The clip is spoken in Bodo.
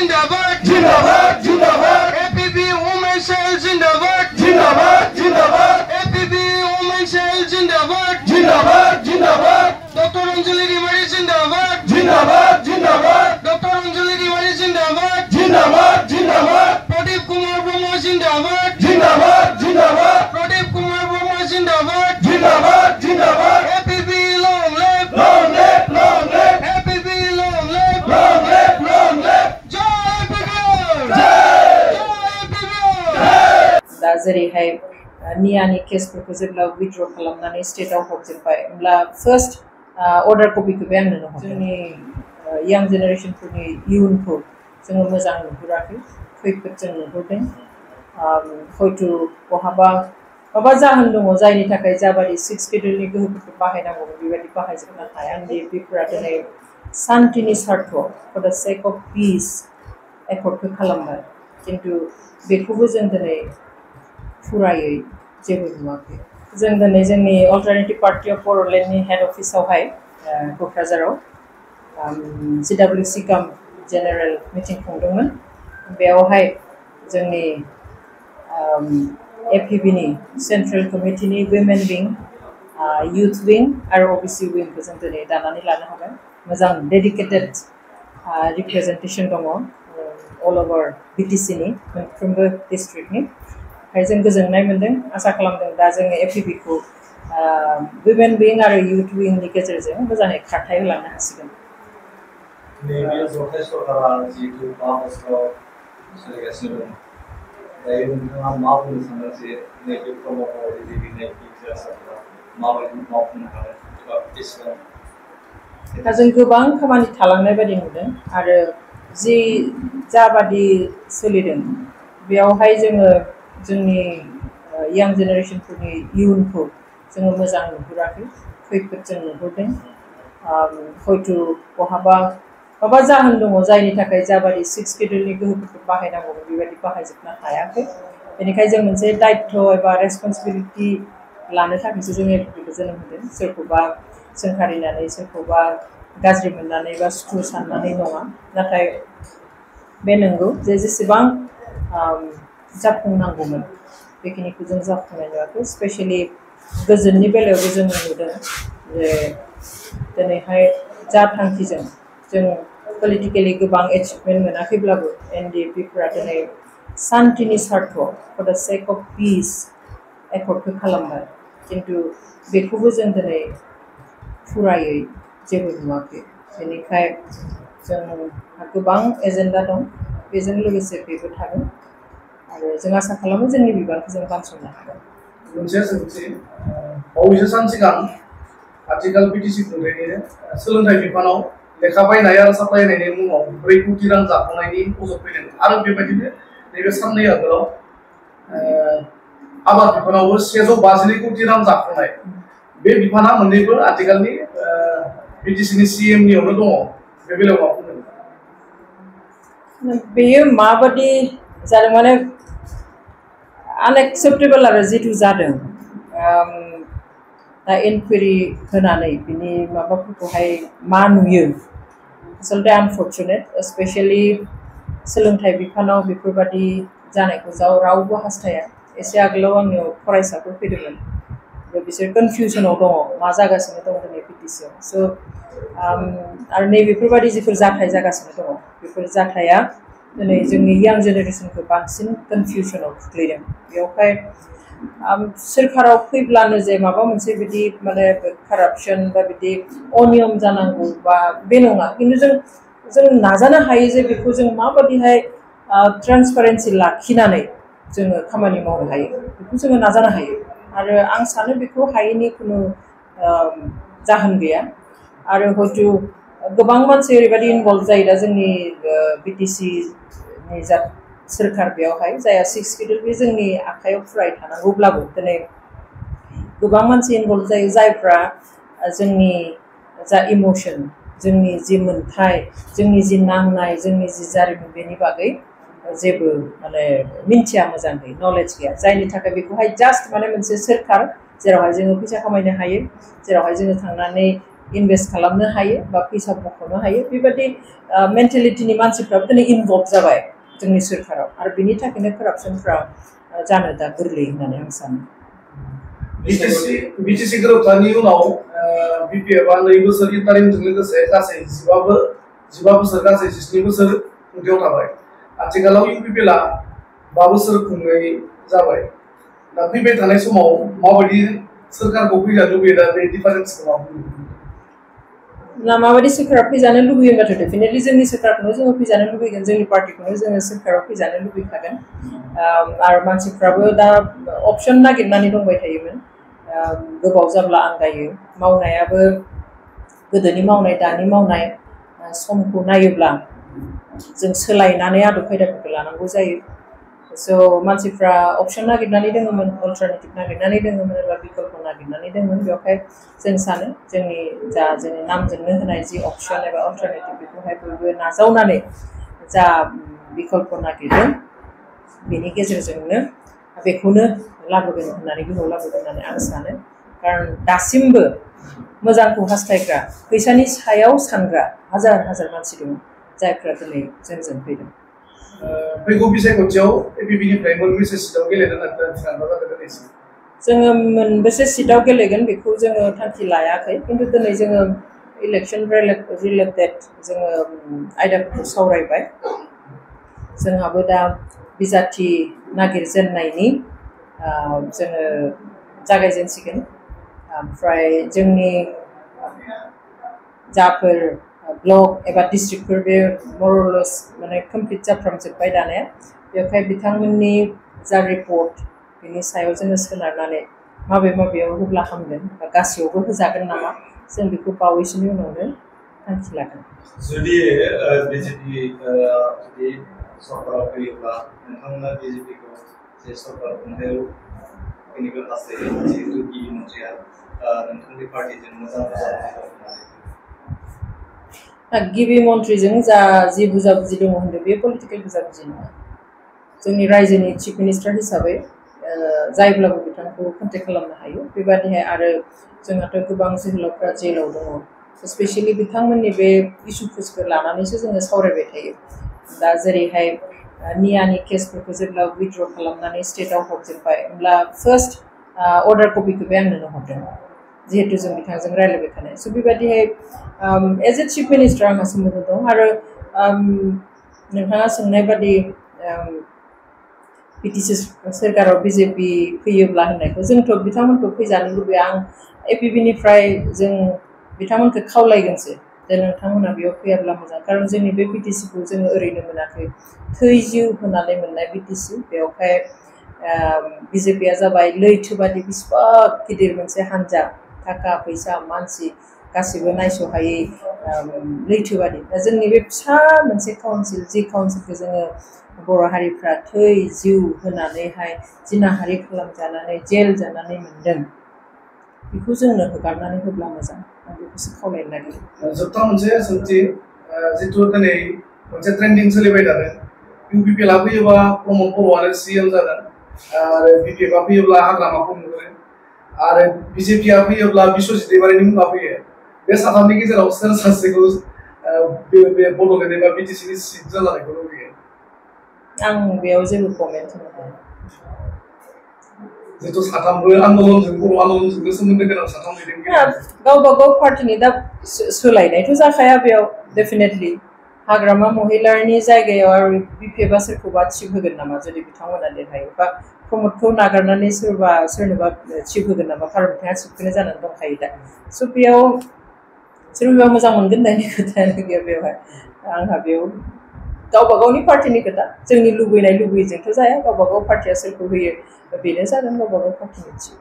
जिंदाबाद जिंदाबाद जिंदाबाद APB Women Cell जिंदाबाद जिंदाबाद जिंदाबाद APB Women Cell जिंदाबाद जिंदाबाद जिंदाबाद डॉक्टर अंजलि तिवारी जिंदाबाद जिंदाबाद जिंदाबाद डॉक्टर अंजलि तिवारी जिंदाबाद जिंदाबाद जिंदाबाद प्रदीप कुमार ब्रह्म जिंदाबाद जिंदाबाद जिंदाबाद प्रदीप कुमार ब्रह्म जिंदाबाद जिंदाबाद जिंदाबाद APB long live long live APB long live long live जय APB जय APB दा जेरैहाय नियानि केसफोरखौ जेब्ला विथड्र खालामनानै स्टेटआव हरजोब्बाय होमब्ला फार्स्ट अर्डार कपिखौबो आं नुनो जोंनि यां जेनेरेशनफोरनि इयुनखौ जोङो मोजां नुहुराखै खैफोद जों नुहुरदों हयथ' बहाबा माबा जाहोन दङ जायनि थाखाय जाबादि सिक्स शेड्युलनि गोहोफोरखौ बाहायनांगौमोन बेबायदि बाहायजोबनो हाया NDAP-फोरा दिनै सान्तिनि सार्थ फर द सेक अफ पिस एफर्टखौ खालामबाय खिन्थु बेखौबो जों दिनै फुरायै जेबो नुवाखै जों दिनै जोंनि अल्टारनेटिभ पार्टि अफ बड'लेण्डनि हेड अफिसावहाय क'क्राझाराव CWC गाम जेनेरेल मिटिं खुंदोंमोन बेयावहाय जोंनि APB-नि सेन्ट्रेल कमिटिनि वुमेन विं युथ विं आरो OBC विंखौ जों दिनै दानानै लानो हाबाय मोजां डेडिकेटेड रिप्रेजेन्टेसन दङ अल ओभार BTC-नि मोनफ्रोमबो डिस्ट्रिक्टनि जों गोजोननाय मोनदों आसा खालामदों दा जोङो APB-खौ वुमेन विं आरो युथ विंनि गेजेरजों मोजाङै खारथाय होलांनो हासिगोन नैबे जथाय सरकारा जिहेतु 5 बोसोराव सोलिगासिनो दं दायो नोंथाङा मा बुंनो सानो जे नैबे प्रम'खौ दैदेननाय बिटिआरफोरा माबायदि मावफुंनो हागोन एबा बेसेबां दा जों गोबां खामानि थालांनाय बायदि नुदों आरो जि जाबादि सोलिदों बेयावहाय जोङो जोंनि यां जेनेरेशनफोरनि इयुनखौ जोङो मोजां नुहुराखै खैफोद जों नुहुरदों हयथ' बहाबा माबा जाहोन दङ जायनि थाखाय जाबादि सिक्स शेड्युलनि गोहोफोरखौ बाहायनांगौमोन बेबायदि बाहायजोबनो हायाखै बेनिखायनो जों मोनसे दायित्थ' एबा रेसपन्सिबिलिटि लानो थाखायसो जों APB-खौ जोनोम होदों सोरखौबा सोंखारिनानै सोरखौबा गाज्रि मोननानै बा सुथुर साननानै नङा नाथाय बे नंगौ जे जेसेबां जाफुंनांगौमोन बेखिनिखौ जों जाफुंनाय नुवाखै स्पेशेलि गोजोननि बेलायावबो जों नुदों जे दिनैहाय जा थांखिजों जों पलिटिकेलि गोबां एचिभमेन्ट मोनाखैब्लाबो NDAP-फोरा दिनै सान्तिनि सार्थ फर द सेक अफ पिस एफर्टखौ खालामबाय खिन्थु बेखौबो जों दिनै फुरायै जेबो नुवाखै बेनिखायनो जों गोबां एजेन्डा दं बेजों लोगोसे बेबो थागोन आरो जों आसा खालामो जोंनि बिबानखौ जों बानस'नो हागोन मोनसे सोंथि बावैसो सान सिगां आथिखाल BTC खुंथायनि सोलोंथाइ बिफानाव लेखा बायनाय आरो साप्लाय होनायनि मुङाव 4 कोटि रां जाख'नायनि अजद फैदों आरो बेबायदिनो नैबे साननै आगोलाव आबाद बिफानावबो 152 कोटि रां जाख'नाय बे बिफाना मोननैबो आथिखालनि BTC-नि CM-नियावनो दङ बे बेलायाव मा बुंदों बेयो माबादि जादों माने आनएक्सेप्टेबल आरो जिथु जादों दा इनकुवेरि होनानै बिनि माबाफोरखौहाय मा नुयो आसलते आनफर्चुनेट स्पेशेलि सोलोंथाइ बिफानाव बेफोरबादि जानायखौ रावबो हास्थाया एसे आगोलाव आंनियाव फरायसाफोर फैदोंमोन बिसोर कनफिउजनाव दङ मा जागासिनो दं दिनै BTC-आव स' आरो नैबेफोरबादि जिफोर जाथाय जागासिनो दङ बेफोर जाथाया दिनै जोंनि यां जेनेरेशनखौ बांसिन कनफिउजनाव खोख्लैदों बेयावहाय सोरखाराव फैब्लानो जे माबा मोनसे बिदि माने कारापसन बा बिदि अनियम जानांगौ बा बे नङा खिन्थु जों नाजानो हायो जे बेखौ जों माबादिहाय ट्रान्सपारेन्सि लाखिनानै जोङो खामानि मावनो हायो बेखौ जोङो नाजानो हायो आरो आं सानो बेखौ हायैनि खुनु जाहोन गैया आरो हयथ' गोबां मानसि ओरैबायदि इनभल्भ जायो दा जोंनि BTC-नि जा सोरखार बेयावहाय जायहा 6 शेड्युल बे जोंनि आखायाव फुराय थानांगौब्लाबो दिनै गोबां मानसि इनभल्भ जायो जायफ्रा जोंनि जा इमोशन जोंनि जि मोन्थाय जोंनि जि नांनाय जोंनि जि जारिमिन बेनि बागै जेबो माने मिन्थिया मोजाङै नलेज गैया जायनि थाखाय बेखौहाय जास्ट माने मोनसे सोरखार जेरावहाय जोङो फैसा खामायनो हायो जेरावहाय जोङो थांनानै इनभेस्ट खालामनो हायो बा फैसा बख'नो हायो बेबायदि मेन्टेलिटिनि मानसिफ्राबो दिनै इनभल्भ जाबाय जोंनि सोरखाराव आरो बिनि थाखायनो कारापसनफ्रा जानो दा गोरलै होननानै आं सानो बिटिसि गोरोबथानि उनाव बिपिएफआ 2 बोसोर इन्टारिमजों लोगोसे गासै 15 बोसोर गासै 17 बोसोर खुंथायाव थाबाय आथिखालाव इउपिपिएलआ 5 बोसोर खुंनाय जाबाय दा फैबाय थानाय समाव माबायदि सोरखारखौ फैजानो लुबैयो दा बे डिफारेन्सखौ माबायदि सोरखारा फैजानो लुबैयोबाथ' डेफिनेटलि जोंनि सोरखारखौनो जोङो फैजानो लुबैगोन जोंनि पार्टिखौनो जोङो सोरखाराव फैजानो लुबैखागोन आरो मानसिफ्राबो दा अपसन नागिरनानै दंबाय थायोमोन गोबाव जाब्ला आंगायो मावनायाबो गोदोनि मावनाय दानि मावनाय समखौ नायोब्ला जों सोलायनानै आदब खायदाफोरखौ लानांगौ जायो स' मानसिफ्रा अपसन नागिरनानै दङमोन अल्टारनेटिभ नागिरनानै दङमोन एबा बिकल्प नागिरनानै दङमोन बेवहाय जों सानो जोंनि जोंनि नामजोंनो होनाय जि अपसन एबा अल्टारनेटिभ बेखौहाय बयबो नाजावनानै जा बिकल्प नागिरदों बेनि गेजेरजोंनो बेखौनो लाबोगोन होननानै गोबाव लाबोगोन होननानै आं सानो खारन दासिमबो मोजांखौ हास्थायग्रा फैसानि सायाव सानग्रा हाजार हाजार मानसि दङ जायफ्रा दिनै जोंजों फैदों फैगौ बिसायख'थियाव एपिपिनिफ्राय मोनबेसे सिटआव गेलेनो होननानै थिरांथा जादों दिनैसिम जोङो मोनबेसे सिटआव गेलेगोन बेखौ जोङो थांखि लायाखै खिन्थु दिनै जोङो इलेक्सन रिलेटेड जोङो आयदाफोरखौ सावरायबाय जोंहाबो दा बिजाथि नागिरजेननायनि जोङो जागायजेनसिगोन ओमफ्राय जोंनि जाफोर ब्लक एबा डिस्ट्रिक्टफोर बे मरलेस माने कमप्लिट जाफ्रामजोब्बाय दानिया बेवहाय बिथांमोननि जा रिपर्ट बिनि सायाव जोङो सोनारनानै माबेयाव होब्ला हामगोन बा गासैयावबो होजागोन नामा जों बेखौ बावैसोनि उनावनो थांखि लागोन जुदि बिजेपि जुदि सरकाराव फैयोब्ला नोंथांमोना बिजेपिखौ जे सरकार खुंथायाव फैनो हास्थायो जिहेतु गिबि मन्थ्रिया नोंथांनि पार्टिजों मोजां गिबि मन्थ्रिजों जि बुजाबुजि दङ होनदों बे पलिटिकेल बुजाबुजि नङा जोंनि रायजोनि चिफ मिनिस्टार हिसाबै जायब्लाबो बिथांखौ कन्टेक्ट खालामनो हायो बेबादिहाय आरो जोंहाथ' गोबां जोहोलावफ्रा जेलाव दङ स्पेसियेलि बिथांमोननि बे इस्युफोरखौ लानानैसो जोङो सावरायबाय थायो दा जेरैहाय नियानि केसफोरखौ जेब्ला उइथड्र खालामनानै स्टेटआव हरजोब्बाय होमब्ला फार्स्ट अर्डार कपिखौ बे आंनो हरदों जिहेतु जों बिथांजों रायज्लायबाय थानाय स' बेबायदिहाय एज ए चिफ मिनिस्टार आंहा सोमोन्दो दं आरो नोंथाङा सोंनाय बादि बिटिसि सोरखाराव बिजेपि फैयोब्ला होननायखौ जोंथ' बिथांमोनखौ फैजानो लुबैया आं एपिपिनिफ्राय जों बिथांमोनखौ खावलायगोनसो जे नोंथांमोना बेयाव फैयाब्ला मोजां खारन जोंनि बे बिटिसिखौ जोङो ओरैनो मोनाखै थै जिउ होनानै मोननाय बिटिसि बेवहाय बिजेपिया जाबाय लैथोबादि बेसेबा गिदिर मोनसे हान्जा थाखा फैसा मानसि गासिबो नायस'हायै लैथोबादि दा जोंनि बे फिसा मोनसे काउन्सिल जि काउन्सिलखौ जोङो बर' हारिफ्रा थै जिउ होनानैहाय जिनाहारि खालामजानानै जेल जानानै मोनदों बेखौ जोंनो हगारनानै होब्ला मोजां आं बेखौसो खावलायनो नागिरो जोबथा मोनसे सोंथि जिथु दिनै मोनसे ट्रेन्डिं सोलिबाय थादों इउपिपिएलआ फैयोबा प्रमद बर'आनो सिएम जागोन आरो बिपिएफआ फैयोब्ला हाग्रामाखौ नुगोन आरो बिजेपिआ फैयोब्ला बिश्वजित दैमारिनि मुङा फैयो बे साथामनि गेजेराव सोर सासेखौ बे बड'लेण्ड एबा बिटिसिनि सिट जालायखौ लुबैयो आं बेयाव जेबो कमेन्ट होनो हाया जिथु साथामबो आन्दलनजों बर' आन्दलनजोंबो सोमोन्दो गोनां साथाम दैदेनगिरि गावबा गाव पार्टिनि दा सोलायनायथ' जाखाया बेयाव डेफिनेटलि हाग्रामा महिलारनि जायगायाव आरो बिपिएफआ सोरखौबा चिफ होगोन नामा जुदि बिथांमोना देरहायो बा प्रमदखौ नागारनानै सोरनोबा चिफ होगोन नामा खारन बिथाङा चिफखौनो जानानै दंखायो दा स' बेयाव सोरबा मोजां मोनगोन होननायनि खोथायानो गैया बेवहाय आंहा बेयाव गावबा गावनि पार्टिनि खोथा जोंनि लुबैनाय लुबैयैजोंथ' जाया गावबा गाव पार्टिया सोरखौ होयो बेनो जागोन गावबा गाव पार्टिनि चिफ